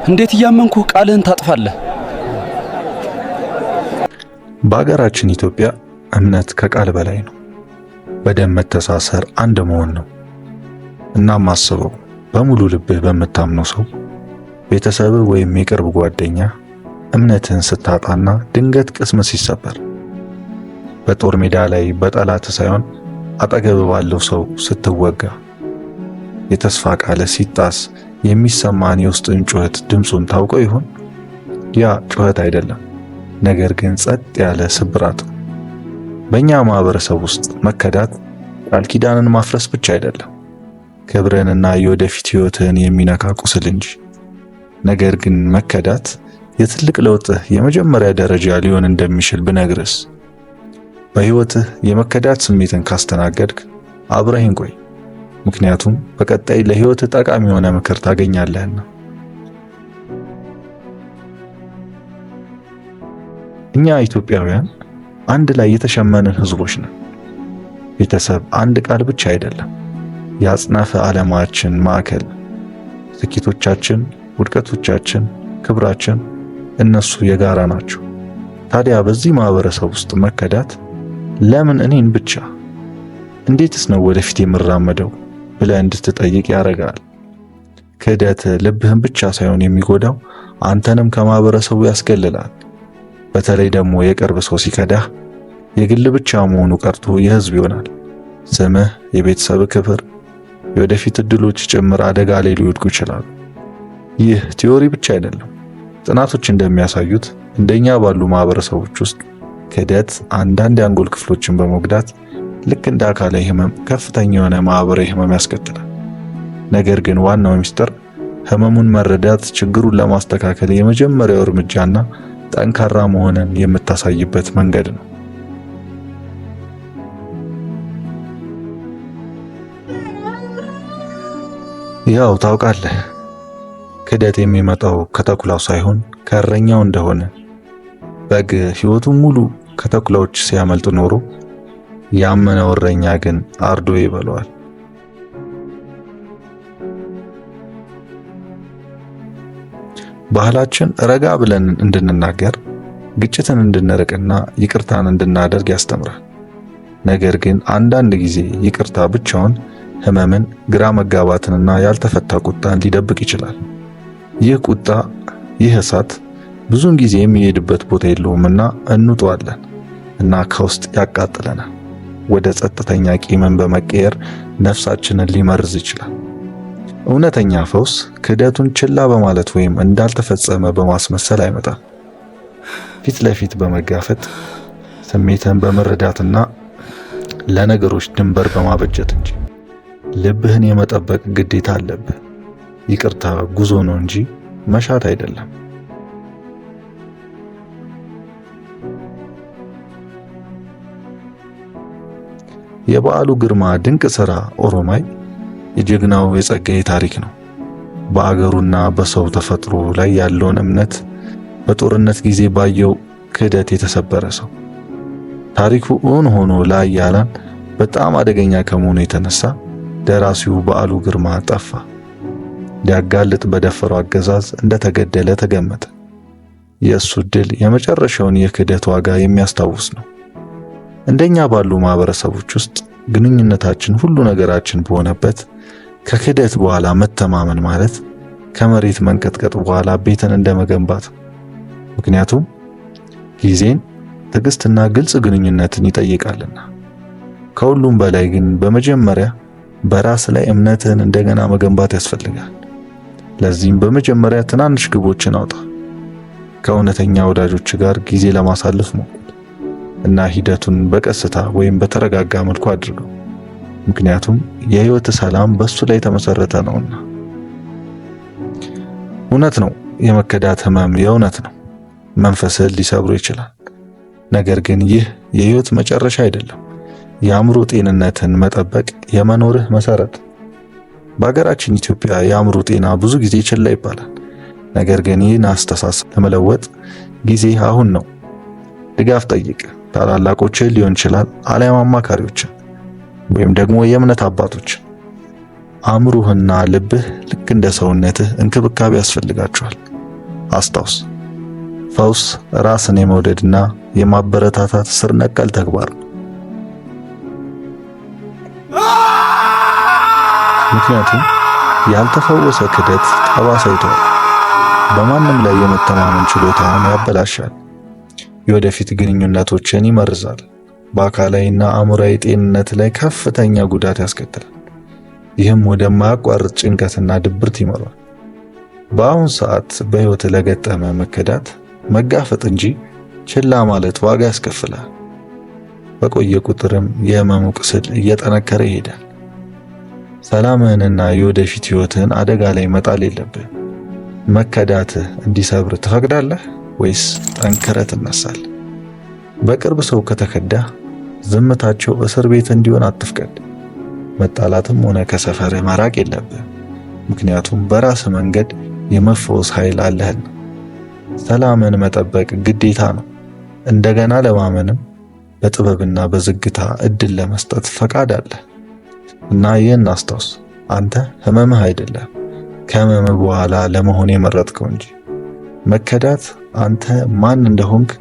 እንዴት እያመንኩህ ቃልህን ታጥፋለህ? በአገራችን ኢትዮጵያ እምነት ከቃል በላይ ነው። በደም መተሳሰር አንድ መሆን ነው። እናም አስበው፣ በሙሉ ልብህ በምታምነው ሰው፣ ቤተሰብህ ወይም የቅርብ ጓደኛ እምነትህን ስታጣና ድንገት ቅስም ሲሰበር፣ በጦር ሜዳ ላይ በጠላት ሳይሆን አጠገብ ባለው ሰው ስትወጋ፣ የተስፋ ቃል ሲጣስ የሚሰማን የውስጥን ጩኸት ድምፁን ታውቀው ይሆን? ያ ጩኸት አይደለም፣ ነገር ግን ጸጥ ያለ ስብራት ነው። በእኛ ማህበረሰብ ውስጥ መከዳት ቃል ኪዳንን ማፍረስ ብቻ አይደለም፣ ክብርንና የወደፊት ህይወትህን የሚነካ ቁስል እንጂ። ነገር ግን መከዳት የትልቅ ለውጥህ የመጀመሪያ ደረጃ ሊሆን እንደሚችል ብነግርስ? በህይወትህ የመከዳት ስሜትን ካስተናገድክ አብረህን ቆይ፣ ምክንያቱም በቀጣይ ለህይወትህ ጠቃሚ የሆነ ምክር ታገኛለህና። እኛ ኢትዮጵያውያን አንድ ላይ የተሸመንን ህዝቦች ነን። ቤተሰብ አንድ ቃል ብቻ አይደለም፣ የአጽናፈ ዓለማችን ማዕከል። ስኬቶቻችን፣ ውድቀቶቻችን፣ ክብራችን እነሱ የጋራ ናቸው። ታዲያ በዚህ ማህበረሰብ ውስጥ መከዳት ለምን እኔን ብቻ፣ እንዴትስ ነው ወደፊት የምራመደው ብለህ እንድትጠይቅ ያደርጋል። ክህደት ልብህን ብቻ ሳይሆን የሚጎዳው አንተንም ከማህበረሰቡ ያስገልላል። በተለይ ደግሞ የቅርብ ሰው ሲከዳህ የግል ብቻ መሆኑ ቀርቶ የህዝብ ይሆናል። ስምህ፣ የቤተሰብ ክብር፣ የወደፊት እድሎች ጭምር አደጋ ላይ ሊወድቁ ይችላሉ። ይህ theory ብቻ አይደለም። ጥናቶች እንደሚያሳዩት እንደኛ ባሉ ማህበረሰቦች ውስጥ ክህደት አንዳንድ የአንጎል ክፍሎችን በመጉዳት ልክ እንደ አካላዊ ህመም ከፍተኛ የሆነ ማህበራዊ ህመም ያስከትላል። ነገር ግን ዋናው ሚስጥር ህመሙን መረዳት ችግሩን ለማስተካከል የመጀመሪያው እርምጃና ጠንካራ መሆንን የምታሳይበት መንገድ ነው። ያው ታውቃለህ፣ ክህደት የሚመጣው ከተኩላው ሳይሆን ከእረኛው እንደሆነ። በግ ሕይወቱን ሙሉ ከተኩላዎች ሲያመልጥ ኖሮ ያመነው እረኛ ግን አርዶ ይበለዋል። ባህላችን ረጋ ብለን እንድንናገር፣ ግጭትን እንድንርቅና ይቅርታን እንድናደርግ ያስተምራል። ነገር ግን አንዳንድ ጊዜ ይቅርታ ብቻውን ህመምን፣ ግራ መጋባትንና ያልተፈታ ቁጣን ሊደብቅ ይችላል። ይህ ቁጣ፣ ይህ እሳት ብዙውን ጊዜ የሚሄድበት ቦታ የለውምና እንውጠዋለን እና ከውስጥ ያቃጥለናል። ወደ ጸጥተኛ ቂምን በመቀየር ነፍሳችንን ሊመርዝ ይችላል። እውነተኛ ፈውስ ክህደቱን ችላ በማለት ወይም እንዳልተፈጸመ በማስመሰል አይመጣም። ፊት ለፊት በመጋፈጥ፣ ስሜትን በመረዳትና ለነገሮች ድንበር በማበጀት እንጂ። ልብህን የመጠበቅ ግዴታ አለብህ። ይቅርታ ጉዞ ነው እንጂ መሻት አይደለም። የበዓሉ ግርማ ድንቅ ሥራ ኦሮማይ የጀግናው የጸጋዬ ታሪክ ነው። በአገሩና በሰው ተፈጥሮ ላይ ያለውን እምነት በጦርነት ጊዜ ባየው ክህደት የተሰበረ ሰው። ታሪኩ እውን ሆኖ ለኃያላን በጣም አደገኛ ከመሆኑ የተነሳ ደራሲው በዓሉ ግርማ ጠፋ። ሊያጋልጥ በደፈረው አገዛዝ እንደተገደለ ተገመተ። የእሱ ድል የመጨረሻውን የክህደት ዋጋ የሚያስታውስ ነው። እንደኛ ባሉ ማህበረሰቦች ውስጥ ግንኙነታችን ሁሉ ነገራችን በሆነበት ከክህደት በኋላ መተማመን ማለት ከመሬት መንቀጥቀጥ በኋላ ቤትን እንደመገንባት። ምክንያቱም ጊዜን፣ ትዕግስትና ግልጽ ግንኙነትን ይጠይቃልና። ከሁሉም በላይ ግን በመጀመሪያ በራስ ላይ እምነትህን እንደገና መገንባት ያስፈልጋል። ለዚህም በመጀመሪያ ትናንሽ ግቦችን አውጣ። ከእውነተኛ ወዳጆች ጋር ጊዜ ለማሳለፍ ሞክር እና ሂደቱን በቀስታ ወይም በተረጋጋ መልኩ አድርገው። ምክንያቱም የህይወት ሰላም በሱ ላይ የተመሰረተ ነውና። እውነት ነው፣ የመከዳት ህመም የእውነት ነው። መንፈስህን ሊሰብሩ ይችላል። ነገር ግን ይህ የህይወት መጨረሻ አይደለም። የአእምሮ ጤንነትን መጠበቅ የመኖርህ መሰረት። በሀገራችን ኢትዮጵያ የአእምሮ ጤና ብዙ ጊዜ ችላ ይባላል። ነገር ግን ይህን አስተሳሰብ ለመለወጥ ጊዜ አሁን ነው። ድጋፍ ጠይቅ። ታላላቆችን ሊሆን ይችላል፣ አሊያም አማካሪዎችን ወይም ደግሞ የእምነት አባቶችን። አእምሮህና ልብህ ልክ እንደ ሰውነትህ እንክብካቤ ያስፈልጋቸዋል። አስታውስ፣ ፈውስ ራስን የመውደድና የማበረታታት ስር ነቀል ተግባር ነው። ምክንያቱም ያልተፈወሰ ክህደት ጠባሳ ይተዋል፣ በማንም ላይ የመተማመን ችሎታን ያበላሻል፣ የወደፊት ግንኙነቶችን ይመርዛል፣ በአካላዊና አእምሯዊ ጤንነት ላይ ከፍተኛ ጉዳት ያስከትላል። ይህም ወደማያቋርጥ ጭንቀትና ድብርት ይመራል። በአሁን ሰዓት በሕይወት ለገጠመ መከዳት መጋፈጥ እንጂ ችላ ማለት ዋጋ ያስከፍላል። በቆየ ቁጥርም የህመሙ ቁስል እየጠነከረ ይሄዳል። ሰላምህንና የወደፊት ሕይወትህን አደጋ ላይ መጣል የለብህም። መከዳትህ እንዲሰብር ትፈቅዳለህ ወይስ ጠንክረህ ትነሳለህ? በቅርብ ሰው ከተከዳህ ዝምታቸው እስር ቤት እንዲሆን አትፍቀድ። መጣላትም ሆነ ከሰፈርህ መራቅ የለብህም፣ ምክንያቱም በራስህ መንገድ የመፈወስ ኃይል አለህና። ሰላምን መጠበቅ ግዴታ ነው። እንደገና ለማመንም በጥበብና በዝግታ እድል ለመስጠት ፈቃድ አለህ እና ይህን አስታውስ፣ አንተ ህመምህ አይደለም ከህመምህ በኋላ ለመሆን የመረጥከው እንጂ። መከዳት አንተ ማን እንደሆንክ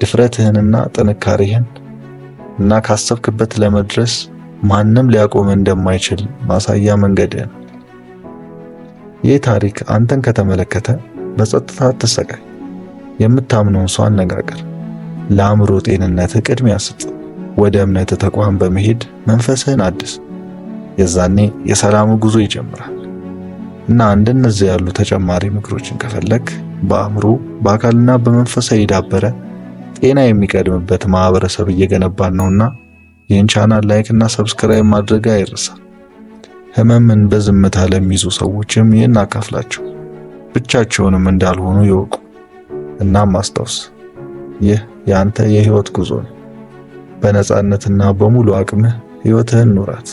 ድፍረትህንና ጥንካሬህን እና ካሰብክበት ለመድረስ ማንም ሊያቆም እንደማይችል ማሳያ መንገድህ ነው። ይህ ታሪክ አንተን ከተመለከተ በጸጥታ አትሰቃይ። የምታምነውን ሰው አነጋገር። ለአእምሮ ጤንነትህ ቅድሚያ ስጥ። ወደ እምነት ተቋም በመሄድ መንፈስህን አድስ። የዛኔ የሰላሙ ጉዞ ይጀምራል። እና እንደነዚህ ያሉ ተጨማሪ ምክሮችን ከፈለግ በአእምሮ በአካልና በመንፈሳዊ የዳበረ ጤና የሚቀድምበት ማህበረሰብ እየገነባን ነውና ይህን ቻናል like እና subscribe ማድረግ አይርሳ። ህመምን በዝምታ ለሚይዙ ሰዎችም ይህን አካፍላቸው፣ ብቻቸውንም እንዳልሆኑ ይወቁ። እናም አስታውስ፣ ይህ የአንተ የህይወት ጉዞ ነው። በነፃነትና በሙሉ አቅምህ ህይወትህን ኑራት።